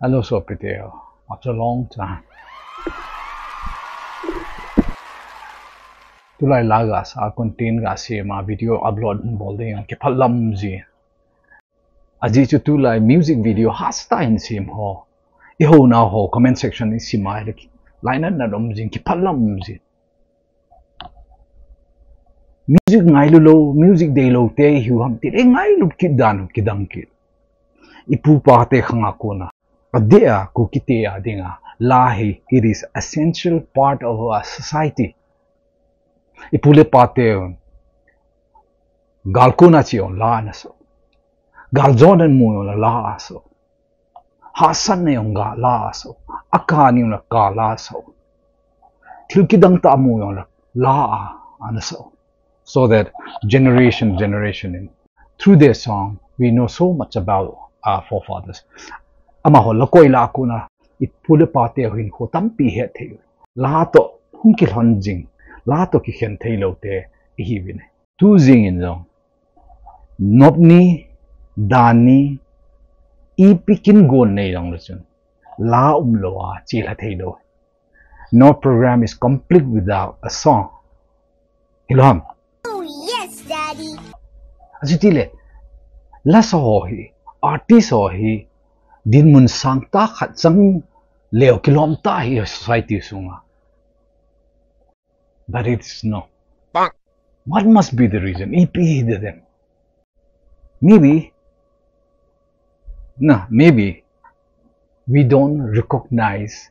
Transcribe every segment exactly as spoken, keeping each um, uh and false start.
Hello, sopite ho. After a long time. Tulai la gasa, content gasa, ma video upload bol ding kiphalam ji. Ajeh chu tulai music video hasta in sem ho. Iho nau ho comment section in sim a le, lainat na dom jing kiphalam ji. Music ngailu lou, music deilou te hiu ham ti le, ngailu kit dan u kidang kit. Ipu ipa te khang a kona. Adeh a, Kuki te a dinga, la hi, it is essential part of our society. Ipu le ipa te, gal kona che ong la ana so. Gal jona mu ong la ana so. Hahsatna jong ga la so. Akah ni jong la ka la so. Thil kidang tah mu jong la, la a, ana so. So that generation, generation in, through their song, we know so much about our forefathers. Amaho la koi la kona, ipu le ipa te hin kho tampi het thei. La toh hung kilhon jing, la toh kikhen thei lou te ihiuvin. Tu jing in jong, nop ni, dan ni, ipi kin gon nei jong le chun, la umlou a, chelha thei lou. No program is complete without a song. Hilou ham? Oh, yes, Daddy. Achuti le, lasa ho hi, artist ho hi, dinmun sangtah khat chang leu kilom tah hi society sunga. But it's no. What must be the reason? Ipi hi de dem. Maybe, na, maybe we don't recognize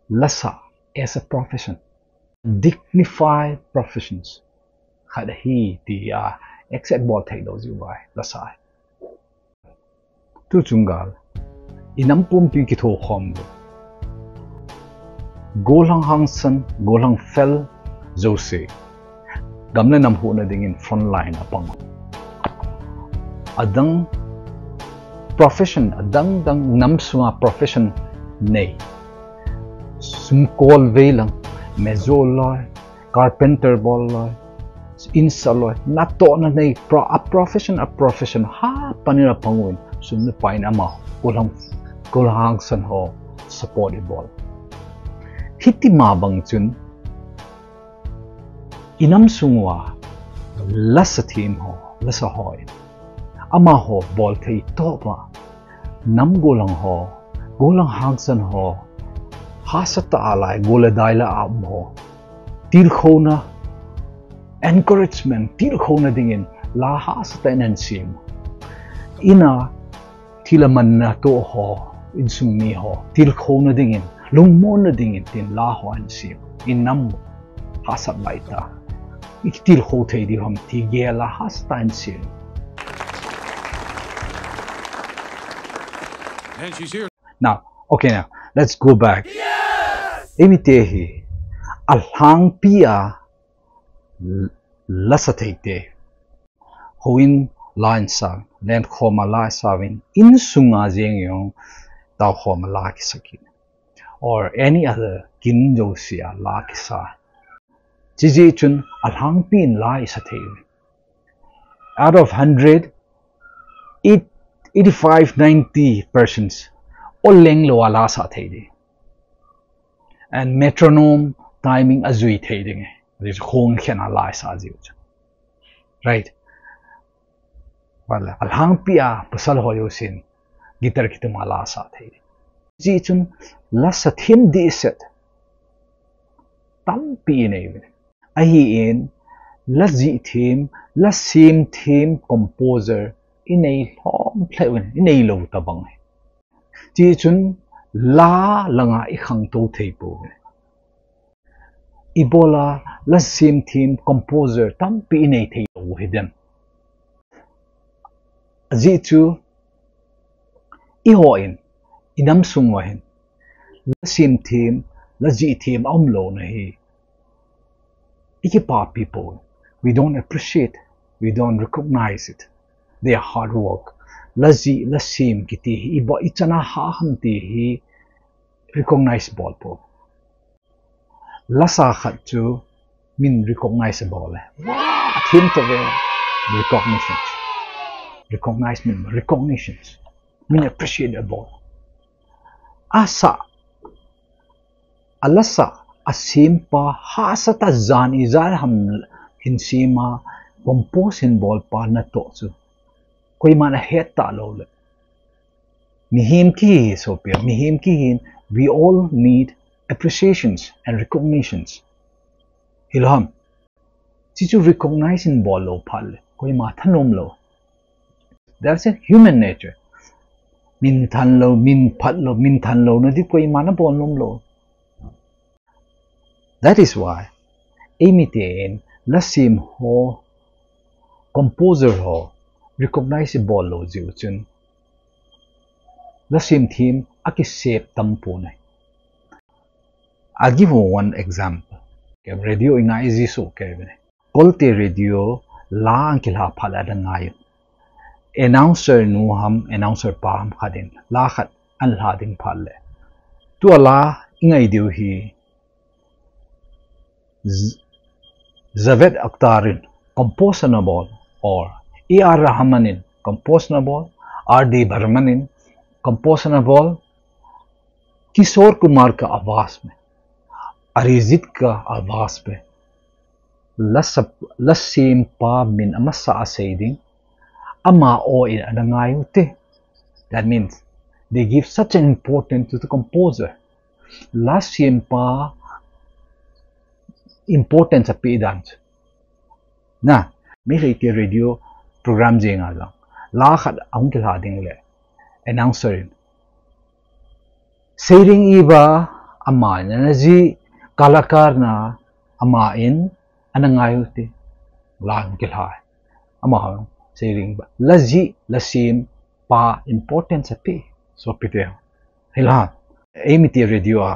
lasa as a profession, dignified professions. Khat ahi tia accept bol thei lou jiu vai lasa. Tu chung gal, inam pumpi kitho khom lou. Gollhang hangsan, gollhang fel jouse, gam le nam huhna dingin front line a pang. Adang profession, adang dang nam sunga profession nei. Sumkol vei lang, mejo loi, carpenter bol loi, insa loi, natohna nei, pro-, a profession, a profession, ha, panin a pang uvin, sum le pai in ama, gollhang, gollhang hangsan ho, support ibol. Hiti ma bang chun, inam sung uva, lasa them ho, lasa ho in, amaho bol thei toh pa, nam gollhang ho, gollhang hangsan ho, hahsa tah a lai, gol le dai la a um ho, tilkhouna, encouragement, tilkhouna dingin, la hahsa tah in ahin sem. Ina, thil amanna toh ho, insung mi ho, tilkhouna dingin, lungmonna dingin, tin la ho ahin sem. Inam hahsat lai ta. Ikitilkhou thei diu ham ti gel a hahsa tah in sem. And she's here. Now, okay, now, let's go back. Yes! Eimite hi, alhangpi a l-, lasa thei te. Houin la in sa, lenkhom a la sa uvin, insunga jeng jong, taokhom a la kisa kit. Or any other kin jouse a la kisa. Chujeh chun alhangpi in la isa thei. Out of hundred, eight, eighty-five, ninety percent ol leng lou a la sa thei di. And metronome timing a jui thei ding. This khong khen a la sa jiu. Right? Well, alhangpi a pasal ho jousen guitar kitum a la sa thei. Chujeh chun lasa them dehset tampi inei uvin. Ahin, la jih them, la sem them composer inei lhom lheh uvin, inei lou tabang. Chujeh chun la langa ikhangtou thei pou. Ibola la sem them composer tampi inei thei lou hi dem. Ajeh chu, eiho in, inam sung uva hin, la sem them, la jih them aum louna hi, ikipapi pou. We don't appreciate, we don't recognize it. Their hard work. La jih, la sem kiti hi, ibola ichan a hah ham ti hi, recognize bol pou. Lasa khat chu min recognize abol e. Wow, them to ve. Recognition. Recognize min, recognition. Min appreciate abol. Asa, alasa, asempa, hahsa tah jan ijat ham hin sema, compose hin bolpa natoh chu koiman ahet talou le. Mihem kihi hi sopi, mihem kihi hin, we all need appreciations and recognitions. Hilou ham? Chuchu recognize hin bollou phat le koima thanom lou. That's a human nature. Min thanlou, min phatlou, min thanlou nadi koima nabol nom lou. That is why eimiten lasem ho, composer ho recognize ibollou jiu chun lasem them akisep tam pon ahi. I'll give you one example. Radio ingai jiu soh kei vin. Kolte radio la ahin kila phat le ana ngai u. Announcer nu ham, announcer pa ham khat in la khat ahin la ding phat le, tua la ingai diu hi Javed Akhtar in compose nabol, or A R Rahman in compose nabol, R D Burman in compose nabol, Kishore Kumar ka आवाज में, Arijit ka आवाज में, la sempa min amasa asei ding, ama o in ana ngai u te. That means they give such an importance to the composer. La sempa importance ape dan chu. Na, mi lei ke radio program jeng a jong la khat ahung kila ding le, announcer in, Seiring Iba, ama in ana jih, kalakar na, ama in ana ngai u te. La ahung kila. Ama Seiring Iba. La jih, la sempa importance ape. Sopi te. Hilou ham? Eimite radio a.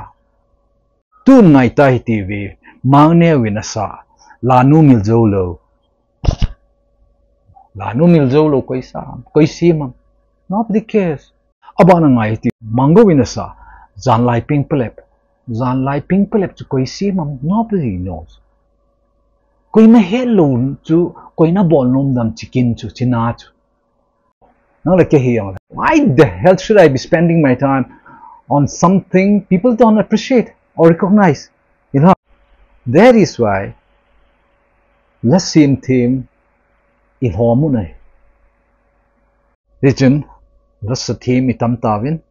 Tun ngai ta hi ti ve, Mangneo in asa, Lanu Miljolou. Lanu Miljolou koi sa, koi sem ham? Nobody cares. Abana ngai ti, Mango in asa, Janlai Pingpalep. Janlai Pingpalep chu koi sem ham? Nobody knows. Koina hetlou chu, koina bol nom dem chicken chu, china chu. Nang le kei hi jong le. Why the hell should I be spending my time on something people don't appreciate or recognize? You know, that is why lasem them ilhom u ahi. Hichun, lasa them itam tauvin,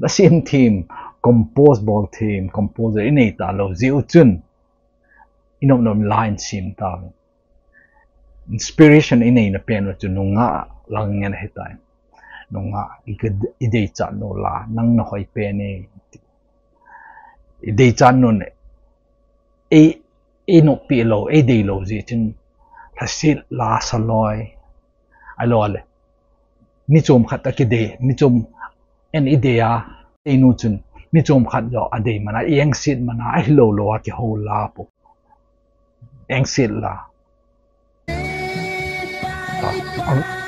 lasem them, compose bol them, composer inei talou jiu chun, inop nom la in sem tauvin. Inspiration inei na pen u chu nungah lang ngen ahitai. Nungah, i ka, i deichat nu la, nang na hoi pen e. I deichat nun, ei, ei noppi lou, ei deilou jeh chun, lhasit la saloi, ahilou le. Mi chom khat a kidei, mi chom en i dei a, einu chun, mi chom khat jo a dei mana, i engset mana, ahilou lou a kihou la po. Engset la. Ah, ah.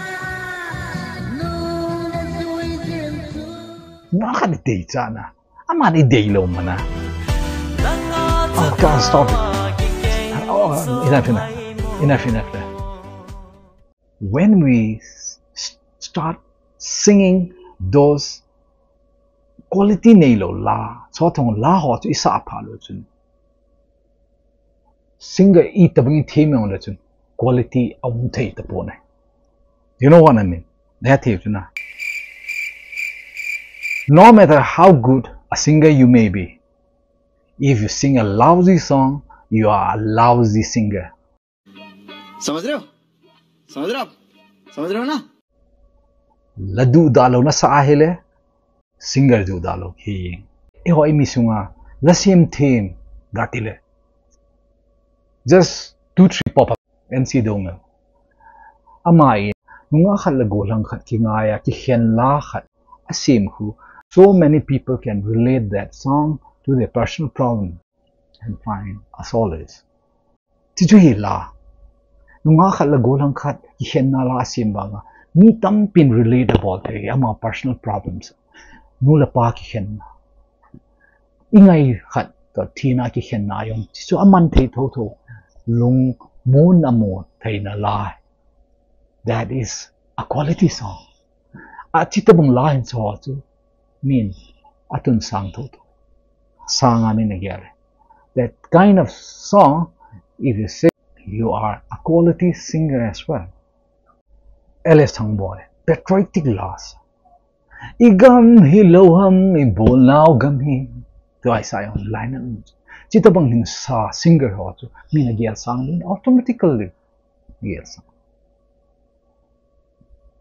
Na khat i dei chana. Aman i deilou mana. Oh, God, stop it. Oh, enough, enough. Enough, enough, enough. When we s-, start singing those quality neilou la, chothong la ho chu i sa pha lou chun, singer i tabang i them jong le chun, quality a um thei tapon ahi. You know what I mean? Neh thei chu na. No matter how good a singer you may be, if you sing a lousy song, you are a lousy singer. समझ रहे हो? समझ रहे हो आप? समझ रहे हो ना? La duhdah lou na sa ahile, singer duhdah lou hi. Eiho i mi sunga, la sem them, ga ti le. Just two, three pop up, M C Dongel. Ama in, nungah khat le gollhang khat kingai a, kikhen la khat, a sem khu. So many people can relate that song to their personal problem and find a solace. Chuchu hi la. Nungah khat le gollhang khat kikhenna la a sem vanga, mi tampin relate abol thei, ama personal problems. Nu le pa kikhenna. I ngai khat toh thina kikhenna jong. Chuchu aman thei thotho. Lungmon amu theina la. That is a quality song. Achuti bang la hin so chu. Min. Atun sang thotho. Sang a min agel. That kind of song, if you sing, you are a quality singer as well. L S Thangboi, patriotic la sa. I gam hi lou ham, i bolnau gam hi. Tua i sa yong line an. Chita bang hin sa singer ho chu. Min agel sang din automatically. Yes.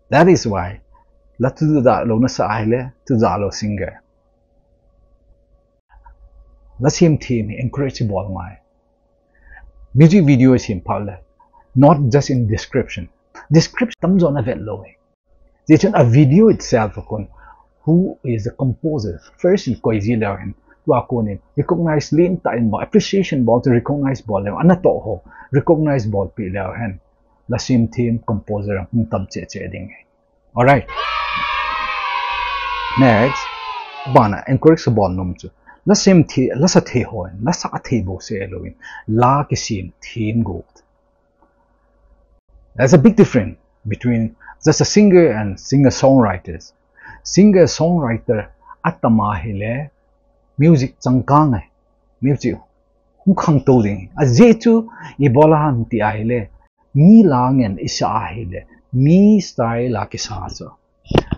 That is why. La tu da lo na sa ahile, tu da lo singer. La sem them hi encourage bol ngai. Music video sem phat le. Not just in description. Description tamjo na vet lou hi. Hijeh chun a video itself a kon, who is the composer? First in koi ji leu hen. Tua kon in recognize lentah in bol, appreciation bol chu recognize bol leu, ana toh ho recognize bolpeh leu hen. La sem them composer hung tam cheh cheh ding. Alright. Next. Bana encourage bol nom chu. La sem thei, la sa thei ho in, la sa thei bou se lou in. La kisem them go. There's a big difference between just a singer and singer-songwriters. Singer-songwriter atama hile music changkang e, music hung khangtou ding. Ajeh chu ibola ham ti ahile, mi la ngen isa ahile, mi style a kisa chu.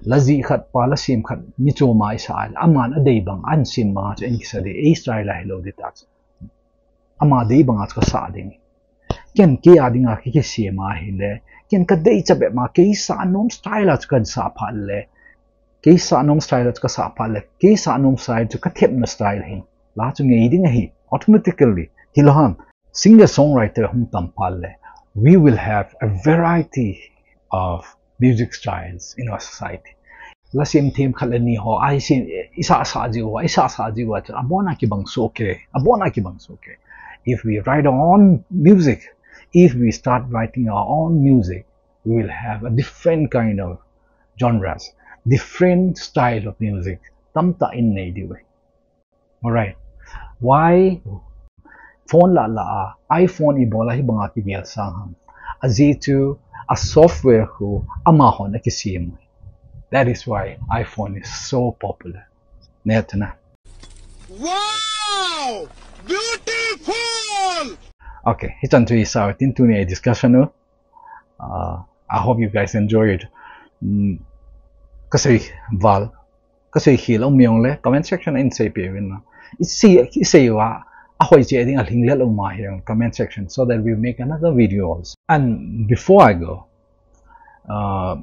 La jih khat pa la sem khat mi choma isa ahile, aman adei bang, an sem bang chu in kisa ding, ei style a hilou ding ta chu. Ama dei banga chu kasa ding. Ken kei a dinga kei kisem ahile, ken kadei cha bep ma, kei sa nom style a chu kasa phat le. Kei sa nom style a chu kasa phat le. Kei sa nom style chu kathepna style hin. La chu ngei ding ahi, automatically. Hilou ham. Singer-songwriter hung tam phat le. We will have a variety of music styles in our society. La sem them khat le ni ho, ai sem, isa sa jiu, isa sa jiu, abona kibang soh kei, abona kibang soh kei. If we write our own music, if we start writing our own music, we will have a different kind of genres, different style of music. Tamtah in nei diu e. Alright. Why phone la la a, iPhone ibola hibanga kigel sang ham? Ajeh chu a software khu amahon akisem. That is why iPhone is so popular. Neh tuna. Wow! Beautiful! Okay, hichan chu isau tin tuni a discussion u. Uh, I hope you guys enjoy it. Mm, kasei val, kasei khel um jong le comment section in seipeh uvin na. Isei, isei uva ahoi cheh ding, alhinglel um ahi comment section, so that we make another video also. And before I go, uh,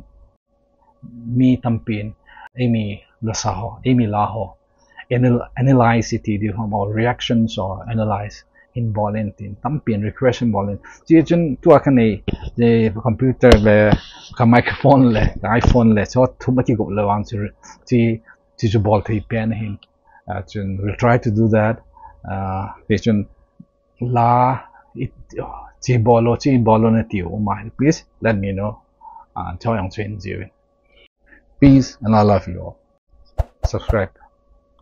mi tampin eimi la sa ho, eimi la ho anal-, analyze iti diu ham, or reactions or analyze hin bol in tin tampin request hin bol in. Hijeh chun tua kanei, eh, computer le ka microphone le ka iPhone le chu thum akigop le vang chu, chu, chu bol thei pen hin. Ah, chun we'll try to do that. Ah, hijeh chun la, it, chi bol o, chi bol o nati u um a, please let me know. Ah, cho jong chu hin jiu in. Peace and I love you all. Subscribe,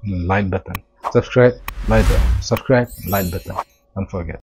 like button. Subscribe, like button. Subscribe, like button. Don't forget.